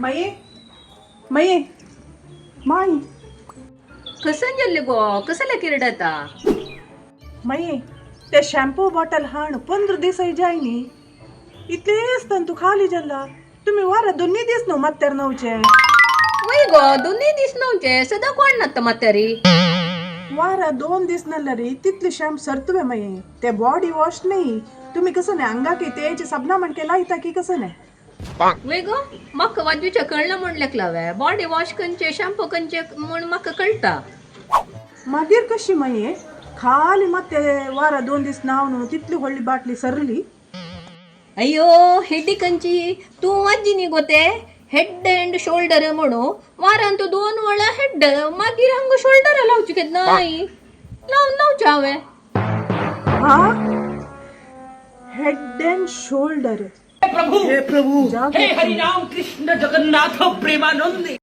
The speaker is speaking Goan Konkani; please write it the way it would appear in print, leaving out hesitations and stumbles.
माये, माये, माई. कसन जाल्ले गो, कसले किरडता? माये, ते शॅम्पू बॉटल हाण 15 दिसाय जाय न्ही. इतले आसतना तूं खाली जाल्ला. तुमी वारा दोन्ही दीस न्हू मात्यार न्हवचे. वय गो, दोनूय दीस न्हवचे. सदां कोण नाता म्हातारी. वारा 2 दीस नाल्यार तितले शॅम्प सरतवे माये. ते बॉडी वॉश न्ही. तुमी कसं न्ही अंगाक तेचे साबणा मणके लायता की कसं न्ही? वय गो, म्हाका वाजूच्या कळना म्हण लेखलावे. बॉडी वॉश खंयचे, शॅम्पू खंयचे म्हण म्हाका कळटा. मागीर कशी माये, खाली मात वारा 2 दीस न्हाव न्हू तितली व्हडली बाटली सरली. अय्यो, हेडी खंयची तूं वाजी न्ही गो. ते हेड अँड शोल्डर म्हणू वारान तूं 2 वेळा हेड, मागीर हांगा शोल्डर लावची केन्नाय लावन लावचें हांवें. हा, हेड अँड शोल्डर. प्रभु हे प्रभु. हे हरिराम कृष्ण जगन्नाथ प्रेमानंद.